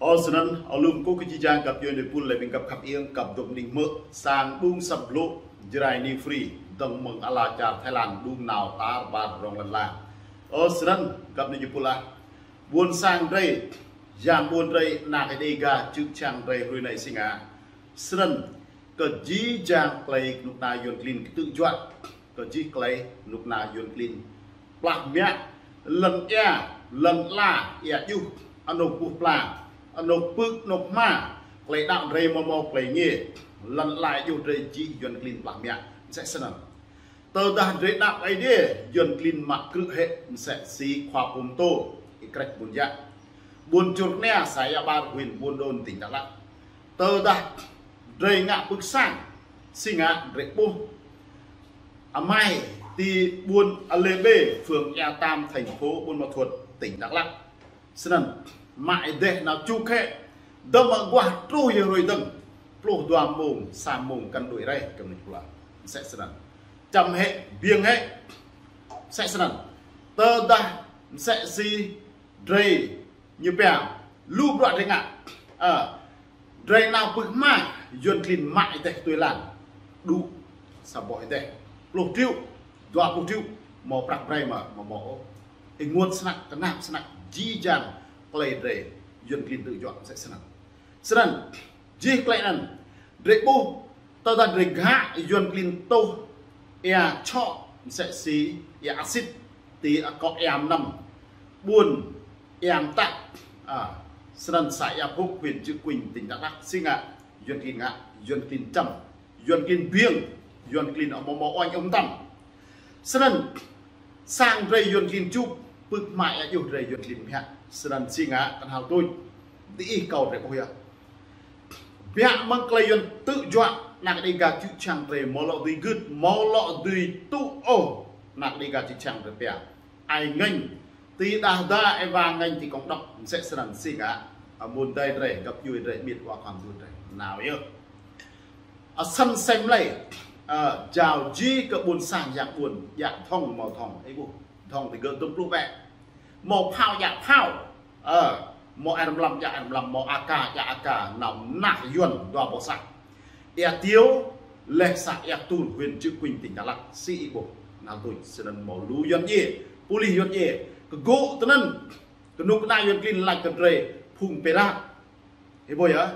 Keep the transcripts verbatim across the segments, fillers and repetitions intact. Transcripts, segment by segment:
Ơ, snăn, ơ, lŏm kơ kơ či jang găp djuê nai pul lĕ ƀing găp khăp iêng, găp dŏ mơning mơ̆, sang đŭng săp blŭ, Jrai New Free, dơ̆ng mơ̆ng ala čar Thái Lan, đŭng nao tar ƀar rŏng lăn ala. Ơ, snăn, găp djuê nai pul ah. Ƀuôn sang drei, yang ƀuôn drei, anak Đêga, čư̆ čhiăng drei hrơi anai si ngă. Snăn, kơ jih jang klei knŭk kna Yuăn klin ktư̆ juă, kơ jih klei knŭk kna Yuăn klin plah mă, lŏn ia, lŏn ala, ia djuh, anôk buh pla, anôk pưk, anôk hma, klei đăo drei mơ̆ mơ̆ klei nge, lŏn ala ia djuh drei jih Yuăn klin plah mă, msĕ snăn. Tơdah drei đăo Aê Diê, Yuăn klin mă krư̆ hĕ, msĕ si khua pô mtô, Y-Krĕč Ƀuôn Yă. Ƀuôn Čư̆ Rơnia, xã Ia Bar, huyện Buôn Đôn, tỉnh Đắk Lắk. Tơdah drei ngă pưk sang, si ngă drei ƀuh amai ti ƀuôn Alê Bê, phường Ia Tam, thành phố Buôn Ma Thuột, tỉnh Đắk Lắk. Snăn, mă êdeh nao čuk hĕ, dơ̆ng mơ̆ aguah truh yơh hrơi dơ̆ng, pluh dua mông, sa mông kăn đuĕ rai, kơ mĭt pla. Msĕ snăn. Čăm hĕ, biêng hĕ, msĕ snăn. Tơdah, msĕ si, drei, ñu pia, lu bruă drei ngă. Ơ, drei nao pưk hma, Yuăn klin mă êdeh tui lăn. Đŭ, sa boh êdeh. Pluh triệu, dua pluh triệu, mâo prăk brei mơ̆, mâo mâo ôh. Ênguôt snăk, tơnap snăk, jih jang, klei drei, Yuăn klin ktư̆ juă, msĕ snăn. Snăn, jih klei anăn, drei ƀuh, tơdah drei gah Yuăn klin tuh, ia čŏk, msĕ si, ia asit, ti akŏ ia mnăm, ƀuôn, ia mtă, ơ, snăn xã Ia Phúc, huyện Chư Kuin, tỉnh Đắk Lắk, si ngă, Yuăn klin ngă, Yuăn klin čăm, Yuăn klin biêng, Yuăn klin amâo mâo uañ ôh mtam. Snăn, sang drei Yuăn klin čuk, pưk hma ia djuh drei Yuăn klin mă. Snăn si ngă kăn hal tuč. Diih kâo drei ƀuh yơh. Biă mơ̆ng klei Yuăn ktư̆ juă, anak Đêga čư̆ čhiăng drei mâo lŏ dưi gưt, mâo lŏ dưi tŭ ôh, anak Đêga čư̆ čhiăng drei pia. Ai ngêñ, ti đah da êwa ngêñ ti kông đŏk, msĕ snăn si ngă, amôn adai drei, găp djuê drei, mĭt wa khua mduôn drei. Nao yơh. Asăn sem lei, ơ, jao jih kơ ƀuôn sang yang ƀuôn, djă dhŏng mâo dhŏng, ih ƀuh, dhŏng ti gơ̆ dŭm pluh bĕ. Mâo phao djă phao, ơ, mâo air mlam djă air mlam, mâo A K djă A K, nao mnah Yuăn dua boh sah. Ia Tiêu, leh sah Ia Tur, huyện Chư Kuin, tỉnh Đắk Lắk, si ih ƀuh, nao tuč, snăn mâo lu Yuăn djiê, pôlis Yuăn djiê, kơ gŭ tinăn, knŭk kna Yuăn klin lač kơ drei, phung pirat. Ih ƀuh yơh.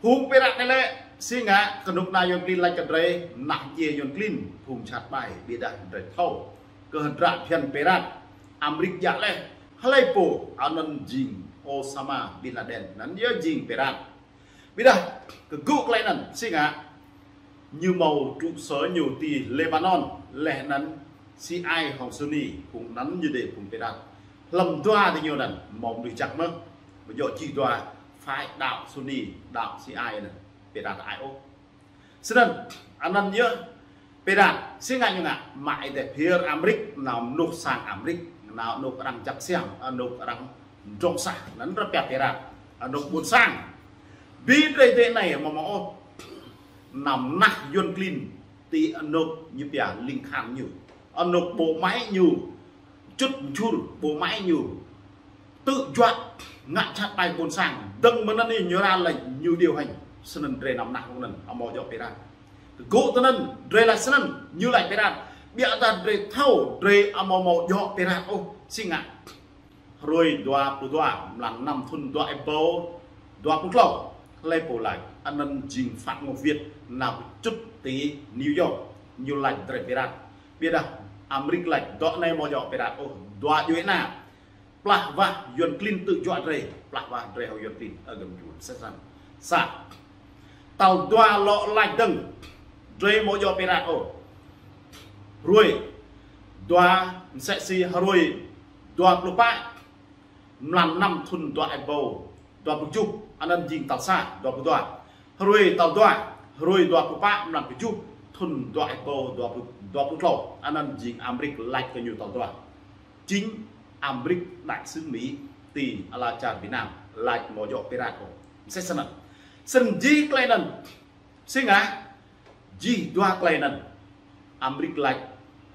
Phung pirat anei lĕ, si ngă knŭk kna Yuăn klin lač kơ drei, mnah djiê Yuăn klin, phung jhat ƀai, ƀiădah drei thâo. Kơ hdră phiăn pirat, Amêrik djă leh, hlei pô, anăn jing Osama bin Laden, anăn yơh jing pirat. Ƀiădah, kơ gŭ klei anăn, si ngă, ñu mâo trụ sở ñu ti Lebanon, leh anăn C I A hŏng Sunni, phung anăn ñu dê phung pirat. Hlăm dua diñu anăn, mâo mnuih jăk mơh, ƀu djŏ čih dua, phải đăo Sunni, đăo C I A anăn, pirat ai ôh. Snăn, anăn yơh, pirat, si ngă ñu ngă, mă êdeh phiơr Amêrik, nao mnuh sang Amêrik, nao anôk arăng jăk siam, anôk arăng mdrŏng sah, anăn ră pia pirat, anôk ƀuôn sang. Bi drei dê anei, mâo mâo ôh, nao mnah Yuăn klin, ti anôk ñu pia ling khan ñu. Anôk bộ máy ñu, čŭt mčhur bộ máy ñu. Ktư̆ juă ngă jhat ƀai ƀuôn sang. Dơ̆ng mơ̆ng anăn ñu ra lĕ ñu điều hành. Snăn drei nao mnah mơ̆ng anăn, amâo djŏ pirat. Gŭ tinăn, drei lač snăn, ñu lač pirat. Ƀiădah drei thâo, drei amâo mâo djŏ pirat ôh, si ngă. Hrơi dua pluh dua, mlan năm thŭn dua êbâo dua pluh tlâo. Hlei pô lač, anăn jing Phát Ngọc Việt, nao čŭt ti New York, ñu lač drei pirat. Ƀiădah Amêrik lač, dŏ anei mâo djŏ pirat ôh, dua djuê ana. Plah wah Yuăn klin ktư̆ juă drei, plah wah drei hŏng Yuăn klin, ơ gơ̆m jul, msĕ snăn. Sa. Tal dua lŏ lač dơ̆ng, drei mâo djŏ pirat ôh. Hrơi, dua, msĕ si hrơi, dua pluh pă, mlan năm thŭn dua êbâo dua pluh kjuh, anăn jing tal sa, dua pluh dua. Hrơi tal dua, hrơi dua pluh pă, mlan kjuh, thŭn dua êbâo dua pluh, dua pluh tlâo, anăn jing Amêrik lač kơ ñu tal dua. Chính Amêrik đại sứ Mỹ ti ala čar Việt Nam, lač mâo djŏ pirat ôh. Msĕ snăn. Snăn jih klei anăn, si ngă, jih dua klei anăn, Amêrik lač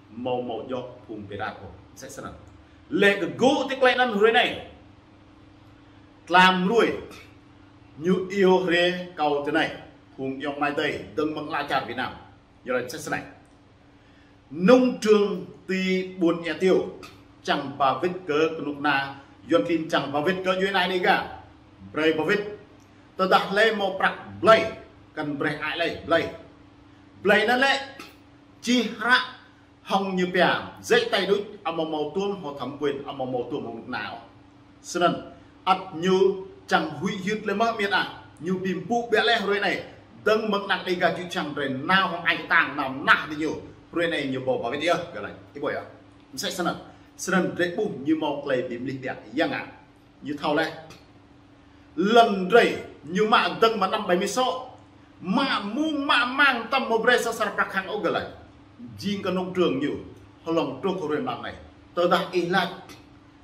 mâo mâo djŏ phung pirat ôh. Msĕ snăn. Leh kơ gŭ ti klei anăn hrơi anei. Tlam ruai, ñu iâu hrê kâo tơ anai, phung ayŏng amai adơi, dơ̆ng mơ̆ng ala čar Việt Nam. Ñu laĭ sĕ snei. Nông trường ti ƀuôn Ea Tiêu, čang ba wĭt kơ kơnuk kơna, Yuan klin čang ba wĭt kơ djuai ania Dega. Brơi ba wĭt. Tơdah hlơi hmâo prăk blơi, kăn brơi ai hlơi, blơi. Blơi anŭn lĕ, čih hră hăng ñu pia, giấy tờ đuč, amâo hmâo tuôm hăng thẩm quyền, amâo hmâo tuôm hăng kơnuk kơna ôh. Snăn, ăt ñu čang huĭ hyưt lĕ mơ̆ miêt ah, ñu bi mpŭ biă leh hruê anai, dơ̆ng mơ̆ng anak Dega čư̆ čang drơi nao hăng ai kơtang nao mơnah diñu, hruê anai ñu ƀu ba wĭt yơh, gơ̆ laĭ, ih ƀuh yơh. Msĕ snăn, snăn drơi ƀuh ñu hmâo klei bi mlih biă, ya ngă. Ñu thâo leh. Lŏn drơi, ñu mă dơ̆ng mơ̆ng năm bảy mươi sáu. Mă mơ̆ng mă mang tăm hmâo brơi sa sar prăk hăng ôh gơ̆ laĭ. Jing kơ nông trường ñu, hlŏng truh hruê mlam anai. Tơdah ih laĭ,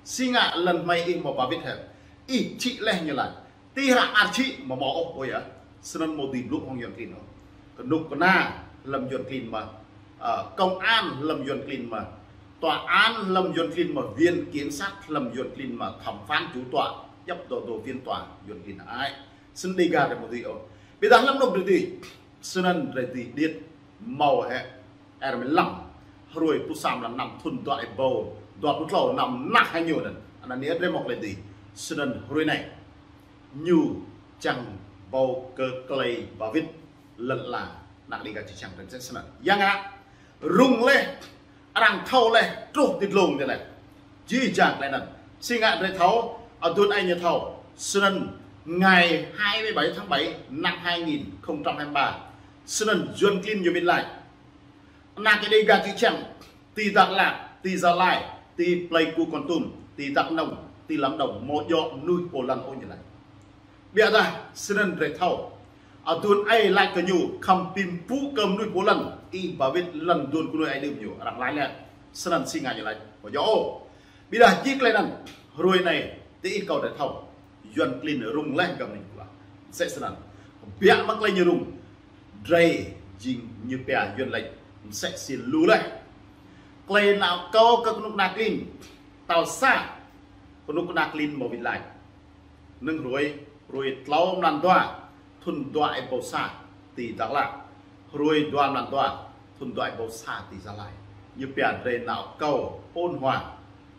si ngă lŏn hmei ih hmâo ba wĭt hĕ. Ih čih leh ñu laĭ. Ti hră ar čih mơ̆ hmâo ôh, ôh yơh. Snăn hmâo dưi blŭ hăng Yuan klin ôh. Kơnuk kơna hlăm Yuan klin mơ̆. Ơ, công an hlăm Yuan klin mơ̆. Tòa án hlăm Yuan klin mơ̆. Viện kiểm sát hlăm Yuan klin mơ̆. Thẩm phán chủ tọa, chấp đầu tù phiên tòa Yuan klin ai. Snăn Dega drơi hmâo dưi ôh. Ƀiădah hlăm anôk drơi dưi. Snăn drơi dưi điêt hmâo hĕ. Hrơi mlam. Hruê pluh sa mlan năm thŭn dua êbâo dua pluh tlâo nao mơnah hăng ñu anŭn. Anăn ñu drơi hmâo klei dưi. Snăn hruê anai. Ñu čang ƀâo kơ klei ba wĭt lŏn ala anak Dega čư̆ čang drơi msĕ snăn. Ya ngă, rŭng leh, arăng thâo leh, truh ti dlông tơ leh. Jih jang klei anŭn. Si ngă drơi thâo, aduôn ai ñu thâo. Snăn ngày hai mươi bảy tháng bảy năm hai nghìn không trăm hai mươi ba. Snăn Yuan klin ñu mĭn laĭ. Anak Dega čư̆ čang, ti Dak Lak, ti Gia Lai, ti Pleiku Kon Tum, ti Dak Nông, ti Lâm Đồng, hmâo djŏ mơnuih pô lăn ôh ñu laĭ. Ƀiădah, snăn drơi thâo. Aduôn ai laĭ kơ ñu, khŏm bi mpŭ kơ mơnuih pô lăn, ih ba wĭt lŏn aduôn kơnuih ai đưm ñu, arăng laĭ leh. Snăn si ngă ñu laĭ, hmâo djŏ ôh. Ƀiădah jih klei anŭn, hruê anai, ti ih kâo drơi thâo. Yuan klin rŭng leh gơ̆ mơ̆ng ñu pla. Msĕ snăn. Biă mă klei ñu rŭng. Drơi jing ñu pia Yuan laĭ. Msĕ si lu leh. Klei nao kâo kơ kơnuk kơna klin. Tal sa. Kơnuk kơna klin hmâo wĭt laĭ. Nơ̆ng hruê, hruê tlâo mlan dua. Thŭn dua êbâo sa ti Dak Lak. Hruê dua mlan dua. Thŭn dua êbâo sa ti Gia Lai. Ñu pia drơi nao kâo ôn hòa.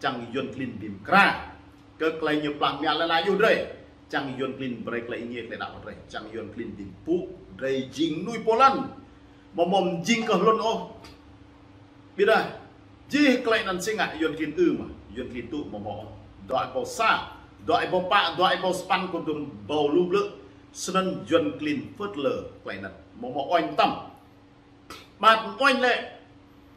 Čang Yuan klin bi mkra. Kơ klei ñu plah mă leh anai yua drơi. Čang Yuan klin brơi klei êngiê klei đăo drơi. Čang Yuan klin bi mpŭ drơi jing mơnuih pô lăn. Mơ̆ hmâo jing kơ hlŭn ôh. Ƀiădah. Jih klei anŭn si ngă Yuan klin ư mơ̆. Yuan klin tŭ mơ̆ hmâo. Dua êbâo sa. Dua êbâo pă. Dua êbâo sapăn kơ dŭm ƀâo lu blư̆. Snăn Yuan klin phớt lờ klei anŭn. Mơ̆ hmâo oanh tăm. Ƀăt oanh lĕ.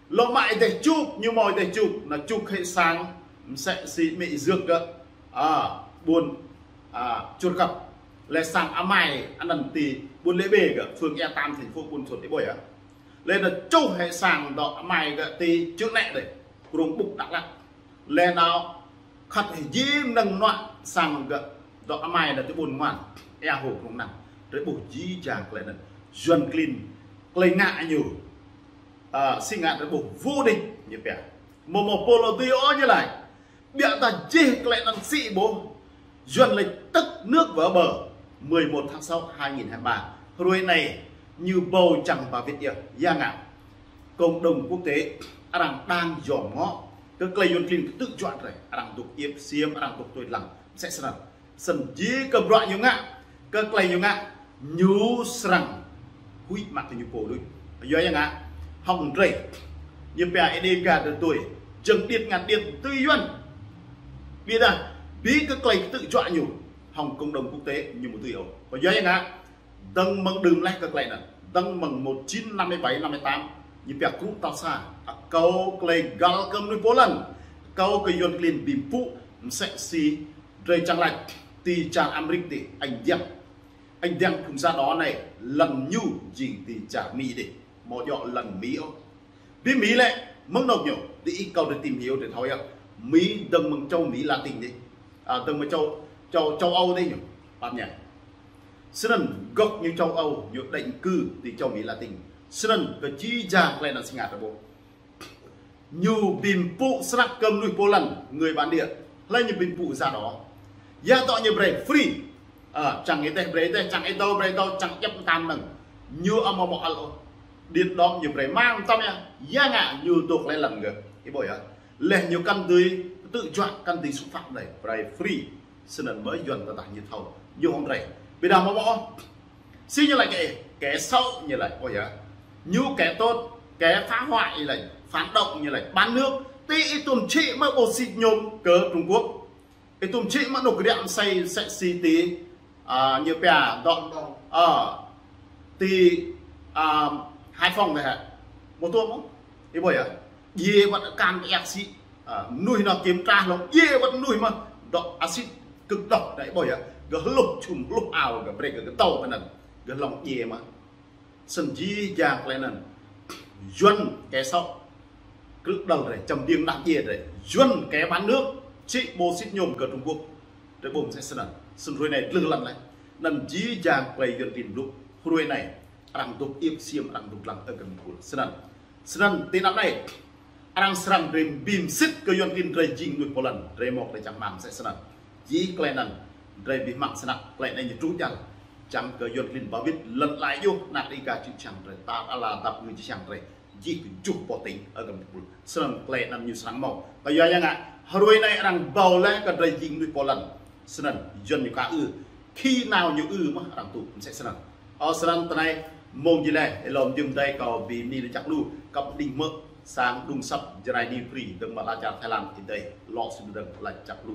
Lŏ mă êdeh čuk, ñu hmâo êdeh čuk, nao čuk hĕ sang, msĕ si mĕ dơ̆ng gơ̆, a, ƀuôn, a, Čuôr Kăp. Lĕ sang amai, anăn ti, ƀuôn Lê Bê gơ̆, phường Ea Tam, thành phố Buôn Thuột, ih ƀuh yơh. Lĕ nao čuk hĕ sang dŏ amai gơ̆ ti Čư̆ Nĕ dih, krông Bŭk Dak Lak. Lĕ nao khăt hĭ jim nơ̆ng mơnuă sang gơ̆ dŏ amai nao ti ƀuôn Ngoan, ea hô krông anăn. Drơi ƀuh jih jang klei anŭn. Yuan klin klei ngă ñu. Ơ, si ngă drơi ƀuh vô địch ñu pia. Mơ̆ hmâo pô lŏ dưi ôh ñu laĭ. Ƀiădah jih klei anŭn si ƀuh. Yuan laĭ tức nước vỡ bờ. Mười một tháng sáu hai nghìn hai mươi ba. Hruê anai ñu ƀâo čang ba wĭt yơh. Ya ngă. Cộng đồng quốc tế, arăng đang yom ngŏ. Kơ klei Yuan klin kơtư̆ juă drơi. Arăng dôk iĕp siêm, arăng dôk tui lăng. Msĕ snăn. Snăn jih kơ bruă ñu ngă. Kơ klei ñu ngă. Ñu srăng huĭ mă kơ ñu pô đuč. Yua ya ngă. Hŏng drơi. Ñu pia Êđê Dega drơi tui. Jơ̆ng điêt ngă điêt tui Yuan. Ƀiădah. Bi kơ klei kơtư̆ juă ñu. Hŏng cộng đồng quốc tế ñu mơ̆ tui ôh. Yua ya ngă. Dơ̆ng mơ̆ng đưm leh kơ klei anŭn. Dơ̆ng mơ̆ng một chín năm mươi bảy năm mươi tám. Ñu pia kru tal sa. Akâo klei găl kơ mơnuih pô lăn. Akâo kơ Yuan klin bi mpŭ msĕ si drơi čang laĭ ti čar Amêrik dih, Anh Dieng. Anh Dieng phung da đỏ anai, lŏn ñu jing ti čar Mi dih. Mơ̆ djŏ lŏn Mi ôh. Bi Mi lĕ, mơ̆ng anŏ ñu, ti ih kâo drơi tìm hiểu drơi thâo yơh. Mi dơ̆ng mơ̆ng châu Mỹ Latin dih. A, dơ̆ng mơ̆ng châu, châu, châu Âu dih ñu. Pap ñai. Snăn gốc ñu châu Âu, ñu định cư ti châu Mỹ Latin. Snăn kơ jih jang klei anŭn si ngă drơi ƀuh. Ñu bi mpŭ snăk kơ mơnuih pô lăn, người bản địa. Hlơi ñu bi mpŭ da đỏ. Ya tŏ ñu brơi free. Ă, čang ih tĕh brơi tĕh, čang ih dâo brơi dâo, čang djŏp tam năng. Ñu amâo mâo ăl ôh. Điện đóm ñu brơi mang tăm ya. Ya ngă ñu dôk lĕ lăn gơ̆. Ih ƀuh ya. Leh ñu kăn dưi tự do, kăn dưi xúc phạm đơi. Brơi free. Snăn mơ̆ Yuăn tơdah ñu thâo. Ñu hŏng drei. Ƀiădah mâo mâo ôh. Si ñu laĭ kẻ, kẻ xấu ñu laĭ, ơ ya. Ñu kẻ tốt, kẻ phá hoại ñu laĭ, phản động ñu laĭ, bán nước. Ti ih tŭm čhĭ mơ̆ ƀu sĭt nhôm kơ Trung Quốc. Ih tŭm čhĭ mơ̆ nô kriăk msĕ, msĕ si ti, ă, ñu pia dŏ, ă, ti, ă, Hải Phòng tĕh hă. Mâo tŭm mơ̆. Ih ƀuh ya. Djiê wăt akan kơ yak sĭ. Ă, mnuih nao kiểm tra hlŏng djiê wăt mnuih mơ̆. Dŏ acid kơk đŏk đơi ƀuh ya. Gơ̆ hluh čhum hluh ao gơ̆ brơi gơ̆ kơtâo pơ anăn. Gơ̆ hlŏng djiê mơ̆. Snăn jih jang klei anăn. Yuăn kẻ xấu. Krư̆ đăl drei, čăm điêng đah djiê drei. Yuăn kẻ bán nước, čhĭ ƀu sĭt nhôm kơ Trung Quốc. Drei ƀuh msĕ snăn. Snăn hruê anei dlưh lăn leh. Anăn jih jang klei Yuăn klin blŭ. Hruê anei. Arăng dôk iêp ksiêm, arăng dôk lăng ơ gơ̆ ƀuh. Snăn. Snăn ti anăp anei, arăng srăng brơi bi msĭt kơ Yuăn klin drei jing mnuih pô lăn, drei mâo klei čang hmăng msĕ snăn. Jih klei anăn, drei bi hmăng snăk, klei anei ñu truh jăl. Čang kơ Yuăn klin ba wĭt lăn lăi yơh, anak Đêga čư̆ čhiăng drei, tar ala dăp ngư čư̆ čhiăng drei. Jih kơ juh pô tĭng, ơ gơ̆ ƀuh. Snăn klei anăn ñu srăng mâo. Kơ yua ya ngă, hruê anei arăng ƀuh leh kơ drei jing mnuih pô lăn. Snăn, Yuăn ñu ka ư. Khi nao ñu ư mơ̆ arăng tŭ, msĕ snăn. Ơ snăn tơ anei, mông jih leh, êlâo mjưh dih kâo bi mni lač jăk lu, kăp đing mơ̆, sang đŭng săp, Jrai Ni Pri, dơ̆ng mơ̆ ala čar Thái Lan, ih dih, lŏ sĭt dơ̆ng lač jăk lu.